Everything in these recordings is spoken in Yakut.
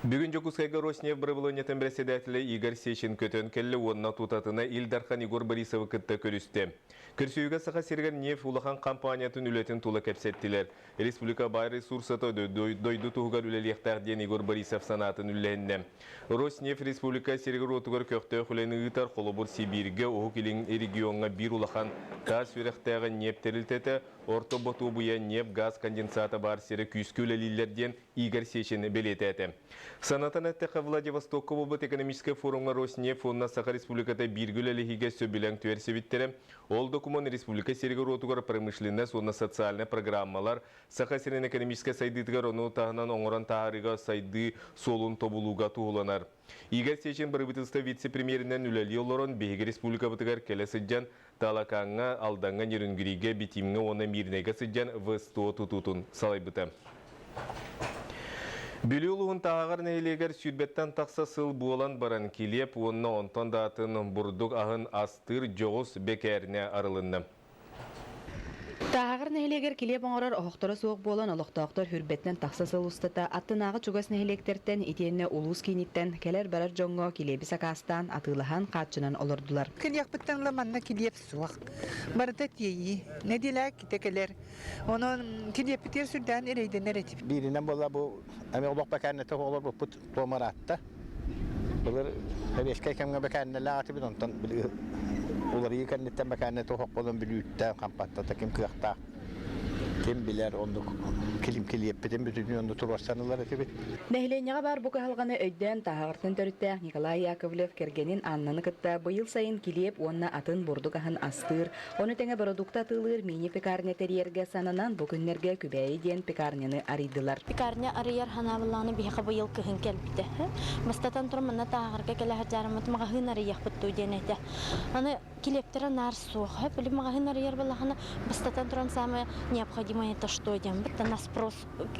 Бүгүн Дьокуускайга Роснефть бырабылыанньатын бэрэссэдээтэлэ Игорь Сечин көтөн кэллэ уонна тутатына Ил Дархан Егор Борисовы кытта көрүстэ. Көрсүһүүгэ Саха сиригэр нефть улахан компаниятын үлэтин тула кэпсэттилэр. Республика баай ресурсата дойду туһугар үлэлиэхтээх диэн Егор Борисов санаатын үллэһиннэ. Роснефть республика сиригэр-уотугар көхтөөх үлэни ыытар, холобур, Сибииргэ, Уһук Илин региоҥҥа биир улахан таас үөрэхтээҕи ньиэп тэрилтэтэ, Орто Ботуобуйа ньиэп-газ конденсата баар сирэ күүскэ үлэлииллэр диэн Игорь Сечин бэлиэтээтэ. Санатан эттэххэ, Владивостокка буолбут экономическай форумҥа Роснефть уонна Саха Республиката бииргэ үлэлэһиигэ сөбүлэҥ түһэрсибиттэрэ. Ол докумуон республика сиригэр-уотугар промышленность уонна социальнай программалар, Саха сирин экономическай сайдыытыгар ону таһынан оҥорон таһаарыыга сайдыы суолун тобулууга туһуланар. Игорь Сечин бырабыыталыстыба вице-премьеринэн үлэлии олорон, биһиги республикабытыгар кэлэ сылдьан Талакаҥҥа, Алдаҥҥа, Нерюнгригэ, Битимҥэ уонна Мирнэйгэ сылдьан ВСТО тутуутун салайбыта. Бүлүү улууһун Тааҕар нэһилиэгэр сүүрбэттэн тахса сыл буолан баран килиэп уонна онтон да атын бурдук аһын астыыр дьоҕус бэкээринэ арылынна. Тааһаҕар нэһилиэгэр килиэп оҥорор оһохторо суох буолан олохтоохтор сүүрбэттэн тахса сыл устата аттынааҕы чугас нэһилиэктэртэн итиэннэ улуус кииниттэн кэлэр-барар дьоҥҥо килиэби сакаастаан, атыылаһан, хааччынан олордулар. Кэлиэхпиттэн ыла манна килиэп суох. Барыта тиэйии. Нэдиэлэ китэ кэлэр. Онон килиэппитигэр сүрдээн эрэйдэнэр этибит. Бииринэн буолла бу эми олох бэкээрнэтэ олорбуппут туомараатта. Былыр сэбиэскэй кэмҥэ бэкээрнэлээх этибит, онтон уларыйыы кэнниттэн бэкээрнэтэ оһох буолан Бүлүүттэн, Хампаттата ким кыахтаах Ким билэр оннук килим килиэппитин бүтүннүү онну туруорсан ылар этибит. Нэһилиэнньэҕэ баар бу кыһалҕаны өйдөөн Тааһаҕартан төрүттээх Николай Яковлев кэргэнин Аннаны кытта быйыл сайын килиэп уонна атын бурдук аһын астыыр, ону тэҥэ бородуукта атыылыыр мини-пекарня тэрийэргэ сананан бу күннэргэ Күбээйи диэн пекарняны арыйдылар. Пекарня арыйар ханаабыллааны биһиэхэ быйыл кыһын кэлбитэ. Бастатан туран манна Тааһаҕарга кэлэ сылдьарыммыт маҕаһыын арыйыахпыт дуу диэн этэ. Аны килиэптэрэ наар суох. Били маҕаһыын арыйар балаһана бастатан туран самое необходимое это что диэн бытта на спрос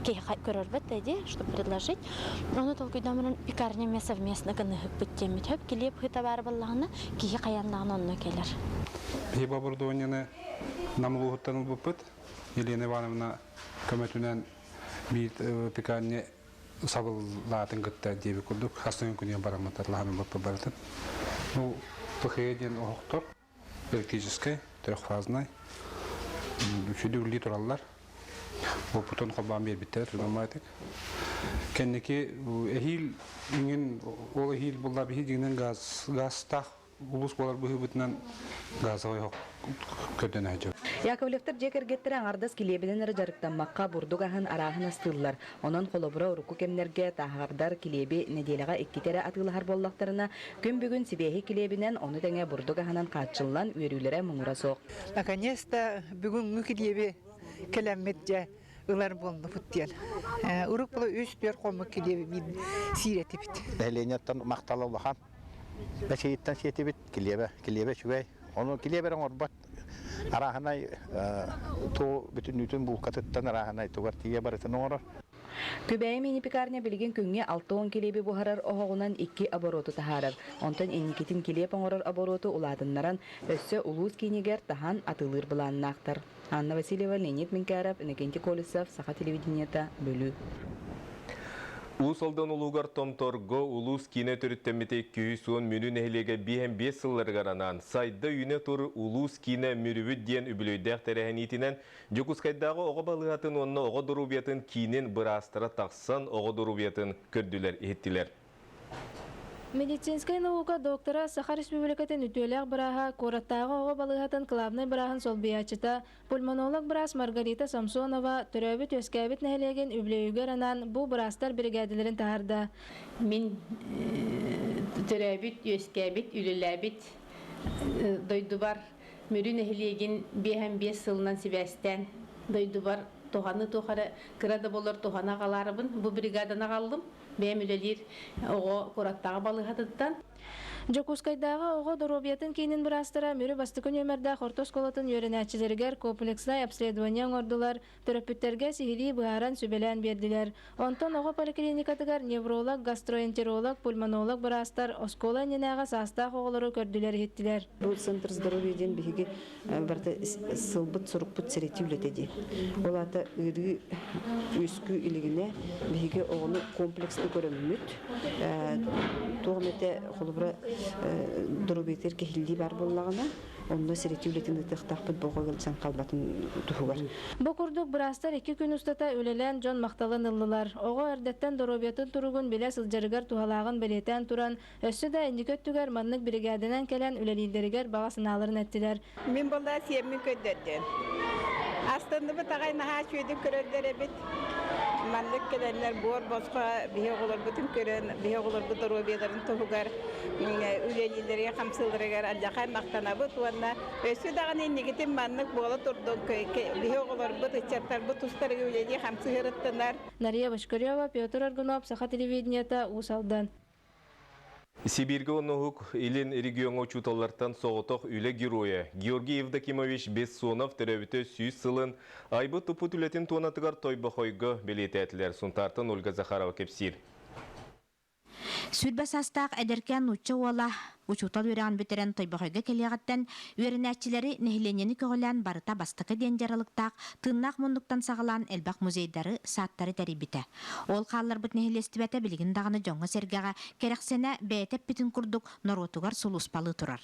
киһи көрөрбөт дии, чтобы предложить. Ону толкуйдаан баран пекарня эмиэ совместно гыныһыппыт диэммит. Хөп килиэп ыһыта баар баллаҕына киһи хайаннаҕына онно кэлэр. Биһи оборудованиены Нам улууһуттан ылбыппыт. Елена Ивановна көмөтүнэн биир пекарня сабыллаатын кытта диэбит курдук хас күнү бараммыт лаһан ылбыппыт барытын. Ну, ПХЕ диэн оһохтор электрическэй, трехфазный, сүдү үллии тураллар. Опутун холбоон биэрбиттэр трудоматик. Кэнники эһиил иҥин ол эһиил булла биһи дьиҥинэн газ газтаах улуус буолар быһыыбытынан газовай оһох көрдөнө сылдьабыт. Яковлевтар дьиэ кэргэттэрэ аҥардас килиэбинэн эрэ дьарыктаммакка бурдук аһын арааһын астыыллар. Онон холобура урукку кэмнэргэ тааһаҕардар килиэби нэдиэлэҕэ иккитэ эрэ атыылаһар буоллахтарына, күн бүгүн сибиэһэй килиэбинэн, ону тэҥэ бурдук аһынан хааччыллан үөрүүлэрэ муҥура суох. Наконец-то бүгүҥҥү килиэби кэлэммит дьэ ылар буоллубут диэн. Урук була үс-түөрт хоммут килиэби биир сиир этибит. Нэһилиэнньэттэн махтала улахан. Бэчэйиттэн сиэтибит килиэбэ, килиэбэ үчүгэй. Ону килиэбэ эрэ оҥорбот. Арааһынай туу бүтүннүүтүн булкатыттан арааһынай тугар тиийэ барытын оҥорор. Күбээйи мини-пекарня билигин күҥҥэ 60 килиэби буһарар оһоҕунан икки обороту таһаарар. Онтон инникитин килиэп оҥорор обороту улаатыннаран, өссө улуус киинигэр таһан атыылыыр былааннаахтар. Анна Васильева, Леонид Минкяров, Иннокентий Колесов, Саха телевидениета, Бүлүү. Уус Алдан улуугар Томторго улуус киинэ төрүттэммитэ 210 Мүрү нэһилиэгэ 55 сылларыгар анаан «Сайда үүнэ тур улуус киинэ Мүрүбүт» диэн үбүлүөйдээх тэрээһиниитинэн Дьокуускайдааҕы оҕо балыыһатын уонна оҕо доруобуйатын киинин быраастара тахсан оҕо доруобуйатын көрдүлэр-иһиттилэр. Медицинскэй наука доктора, Саха Республикатын үтүөлээх бырааһа, куораттааҕы оҕо балыыһатын кылаабынай бырааһын солбуйааччыта, пульмонолог быраас Маргарита Самсонова төрөөбүт-үөскээбит нэһилиэгин үбүлүөйүгэр анаан бу быраастар биригээдэлэрин таһаарда. Мин төрөөбүт, үөскээбит, үлэлээбит дойдубар Мүрү нэһилиэгин 55 сылынан сибээстээн дойдубар туһаны туох эрэ кыра да буоллар туһаны аҕалаарыбын бу бригаданы аҕаллым. Бэйэм үлэлиир оҕо куораттааҕы балыыһатыттан. Дьокуускайдааҕы оҕо доруобуйатын киинин быраастара Мүрү бастакы нүөмэрдээх орто оскуолатын үөрэнээччилэригэр комплекснай обследование оҥордулар, төрөппүттэргэ сиһилии быһааран сүбэлээн биэрдилэр. Онтон оҕо поликлиникатыгар невролог, гастроэнтеролог, пульмонолог быраастар оскуола иннинээҕи саастаах оҕолору көрдүлэр-иһиттилэр. Бу Центр здоровья диэн биһиги барыта сылбыт сорукпут сэрэтии үлэтэ дии. Ол аата ыарыы үөскүү илигинэ биһиги оҕону комплексно көрөммүт, туох эмэтэ холобура доруобуйатыгар кэһиллии баар буоллаҕына, онно сэрэтии үлэтин ыытыахтаахпыт бу оҕо ыалдьан хаалбатын туһугар. Бу курдук быраастар икки күн устата үлэлээн дьон махталын ыллылар. Оҕо эрдэттэн доруобуйатын туругун билэ сылдьарыгар туһалааҕын бэлиэтээн туран, өссө да инники өттүгэр маннык биригээдэнэн кэлэн үлэлииллэригэр баҕа санааларын эттилэр. Мин буолла сиэммин көрдөрдүм. Астынныбыт аҕай наһаа үчүгэйдик көрөллөр эбит. Маннык кэлэннэр буор босхо биһи оҕолорбутун көрөн, биһи оҕолорбут доруобуйаларын туһугар үлэлииллэригэр, хамсыылларыгар алдьархай махтанабыт уонна өссө даҕаны инникитин маннык буола турдун биһи оҕолорбут, ыччаттарбыт тустарыгар үлэлии хамсыы сырыттынар. Нария Бочкарева, Петр Аргунов, Саха телевидениета, Уус Алдан. Сибииргэ уонна Уһук Илин региоҥҥа учууталлартан соҕотох үлэ геройа Георгий Евдокимович Бессонов төрөөбүтэ 100 сылын айбыт-туппут үлэтин туонатыгар Тойбохойго бэлиэтээтилэр. Сунтаартан Ольга Захарова кэпсиир. Сүүрбэ саастаах эдэркээн нуучча уола учуутал үөрэҕин бүтэрэн Тойбохойго кэлиэҕиттэн үөрэнээччилэри нэһилиэнньэни көҕүлээн барыта бастакы диэн дьаралыктаах тыыннаах муннуктан саҕалаан элбэх музейдары, саадтары тэрийбитэ. Ол хаалларбыт нэһилиэстибэтэ билигин даҕаны дьоҥҥо-сэргэҕэ кэрэхсэнэ, бэйэтэ эппитин курдук, норуотугар сулууспалыы турар.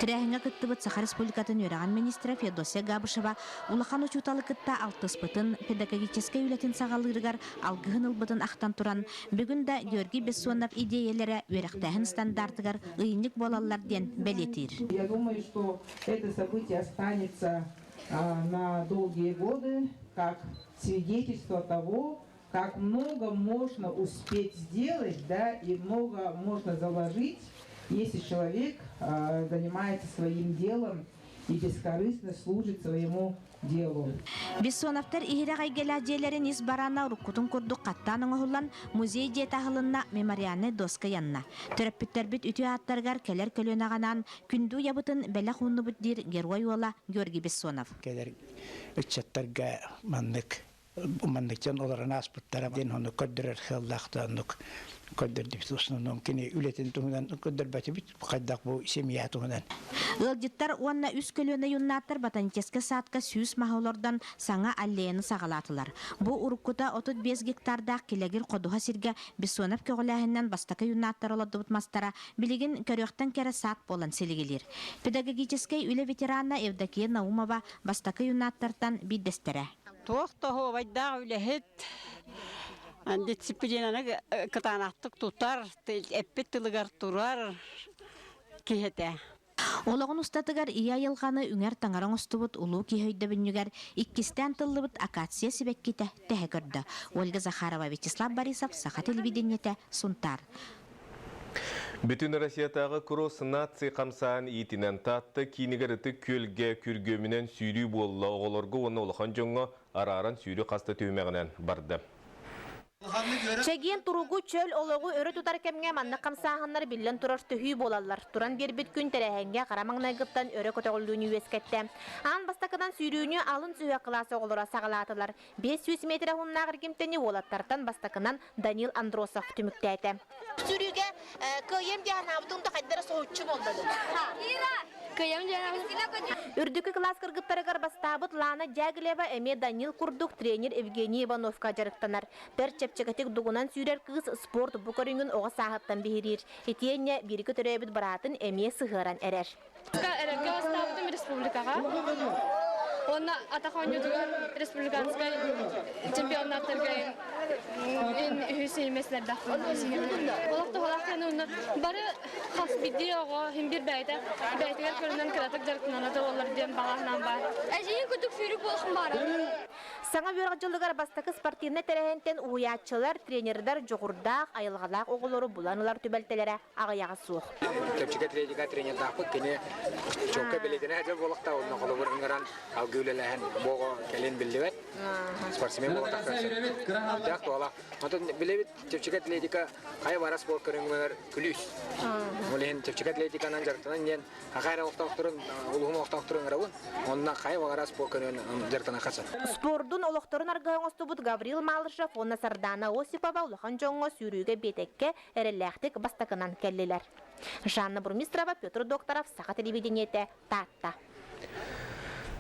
Тэрээһиҥҥэ кыттыбыт Саха Республикатын үөрэҕин министрэ Феодосия Габышева улахан учууталы кытта алтыспытын, педагогическай үлэтин саҕалыырыгар алгыһын ылбытын ахтан туран, бүгүн да Георгий Бессонов идиэйэлэрэ үөрэхтээһин стандартыгар ыйынньык буолаллар диэн бэлиэтиир. Я думаю, что это событие останется на долгие годы как свидетельство того, как много можно успеть сделать, да, и много можно заложить, если человек занимается своим делом и бескорыстно служит своему делу. Бессоновтар иһирэх эйгэлээх дьиэлэрин ис бараана уруккутун курдук хаттаан оҥоһуллан, музей дьиэтэ аһылынна, мемориальнай доска ыйанна. Төрөппүттэрбит үтүө ааттарыгар кэлэр көлүөнэҕэ анаан күндү уйабытын бэлэх ууннубут диир герой уола Георгий Бессонов. Кэлэр ыччаттарга маннык маннык дьон олорон ааспыттара диэн ону көрдөрөр сыаллаах оннук көрдөрдүбүт основном кини үлэтин туһунан көрдөрбөтүбүт хайдах бу семья туһунан. Ыалдьыттар уонна үс көлүөнэ юннааттар ботаническай садка 100 маһы олордон саҥа аллеяны саҕалаатылар. Бу уруккута 35 гектардаах килэгир ходуһа сиргэ Бессонов көҕүлээһининэн бастакы юннааттар олордубут мастара билигин көрүөхтэн кэрэ сад буолан силигилиир. Педагогическай үлэ ветерана Евдокия Наумова бастакы юннаттартан биирдэстэрэ. Туох тоһуобайдаах үлэһит дисциплинаны кытаанахтык тутар, эппит тылыгар турар киһи этэ. Олоҕун устатыгар ийэ айылҕаны үҥэр таҥара оҥостубут улуу киһи өйдөбүнньүгэр иккистээн тыллыбыт акация сибэккитэ тэһэ көрдө. Ольга Захарова, Вячеслав Борисов, Саха телевидениетэ, Сунтаар. Бүтүн Россиятааҕы кросс нации хамсааһын иитинэн Таатта киинигэр Ытык Күөлгэ күргүөмүнэн сүүрүү буолла. Оҕолорго уонна улахан дьоҥҥо арааран сүүрүү хас да түһүмэҕинэн барда. Чэгиэн туругу, чөл олоҕу өрө тутар кэмҥэ маннык хамсааһыннар биллэн турар төһүү буолаллар. Туран биэрбит күн тэрээһиҥҥэ хара маҥнайгыттан өрө көтөҕүллүүнү үөскэттэ. Аан бастакынан сүүрүүнү алын сүһүөх кылаас оҕолоро саҕалаатылар. 500 метрэ уһуннаах эргимтэни уолаттартан бастакынан Данил Андросов түмүктээтэ. Сүүрүүгэ кыайыам диэн анаабытым да хайдара соһуччу буолла. Кыайыам диэн Үрдүкү кылаас кыргыттарыгар бастаабыт Лана Дягилева эмиэ Данил курдук тренер Евгений Ивановка дьарыктанар. Бэрт чэпчэкитик дугунан сүүрэр кыыс спорт бу көрүҥүн оҕо сааһыттан биһириир. Итиэннэ бииргэ төрөөбүт быраатын эмиэ сыһыаран эрэр. Эрэлгэ бастаабытым республикаҕа уонна атах оонньуутугар республиканскай чемпионаттарга үһүс миэстэлэрдэхпин. Олох туһалаах диэн уонна бары хас биирдии оҕо иһин биир бэйэтэ бэйэтигэр көрүнэн кыратык дьарыктанара да буоллар диэн баҕа санаам баар. Эдьиийин курдук сүүрүк буолуохум баара. Саҥа үөрэх дьылыгар бастакы спортивнай тэрээһинтэн уһуйааччылар, тренердэр дьоҕурдаах, айылҕалаах оҕолору булан ылар түбэлтэлэрэ аҕыйаҕа суох. Чэпчэки атлетика тренердаахпыт кини чуолкай бэлиэтэнэ сылдьар буолуохтаах уонна холобур ыҥыран алгыы үлэлэһэн бу оҕо кэлин биллибэт спортсмен буолбатах көрсөр. Туолах. Онтон билэбит чэпчэки атлетика хайа бара спорт көрүҥүгэр күлүүс. Ол иһин чэпчэки атлетиканан дьарыктанан диэн хайа эрэ олохтоохторун, улууһум олохтоохторун ыҥырабын. Онно хайа баҕара спорт көрүҥүн дьарыктанан хасар. Спордун олохторун аргыһа оҥостубут Гаврил Малышев уонна Сардана Осипова улахан дьоҥҥо сүүрүүгэ биэтэккэ эрэллээхтик бастакынан кэллилэр. Жанна Бурмистрова, Петр Докторов, Саха телевидениетэ, Таатта.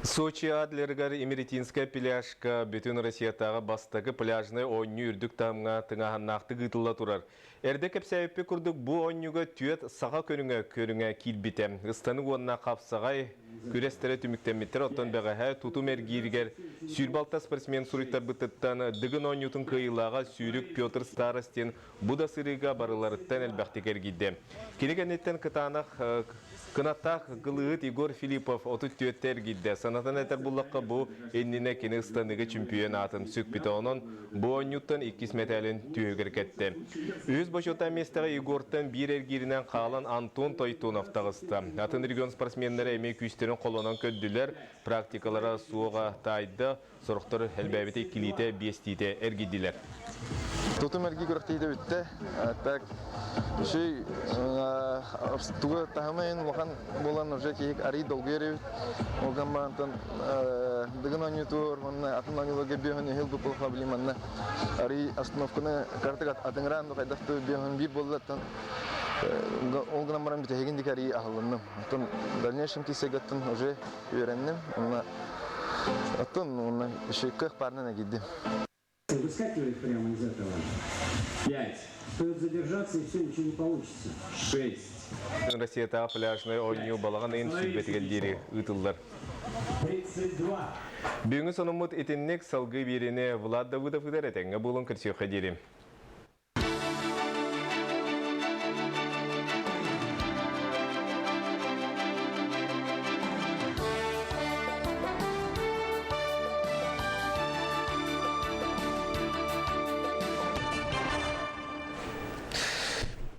Сочи Адлерыгар Имеретинская пляжка бүтүн Россиятааҕы бастакы пляжнай оонньуу үрдүк таһымҥа тыҥааһыннаахтык ыытылла турар. Эрдэ кэпсээбиппит курдук бу оонньууга түөрт саха көрүҥэ көрүҥэ киирбитэ. Ыстаныы уонна хапсаҕай күрэстэрэ түмүктэммиттэр. Оттон бэҕэһээ тутум эргииригэр 26 спортсмен суруйтарбытыттан Дыгын оонньуутун кыайыылааҕа сүүрүк Петр Старостин Бу да сырыыга барыларыттан элбэхтик эргийдэ. Кини кэнниттэн кытаанах кынаттаах кылыыһыт Егор Филиппов 34-тэ эргийдэ. Санатан этэр буллахха, бу иннинэ кини ыстаныыга чөмпүйүөн аатын сүкпүтэ. Онон бу оонньууттан иккис мэтээлин түөһүгэр кэттэ. Үһүс бочуоттаах миэстэҕэ Егортан биир эргииринэн хаалан Антон Тойтонов таҕыста. Атын регион спортсменнара эмиэ күүстэрин холонон көрдүлэр, практикалара суоҕа таайда. Сорохтор элбээбитэ иккилиитэ, биэстиитэ эргийдилэр. Тутум эргий күрэхтэһиитэ бүттэ. Так, үчүгэй тугу таһымайын улахан буолан уже киһи арый долгуйар эбит. Ол гаммаантан дыгын оонньуутугар уонна атын оонньууларга биэһин иһил бу билим манна арый остановканы картык атыҥыраан хайдах биэһин биир буоллаттан ол гынан баран бүтэһигин дик арый аһылынным. Оттон дальнейшем киссегаттан уже үөрэнним. Онно оттон онно еще кыах баарынан киирдим. Выскакивает прямо из этого. Пять. Стоит задержаться, и все, ничего не получится. Шесть. Россиятааҕы пляжнай оонньуу балаҕан ыйын сүүрбэтигэр диэри ыытыллар. 32. Бүгүҥҥү сонуммут итинник салгыы биэриини Влад Давыдов ыытар этэҥҥэ буолун көрсүөххэ диэри.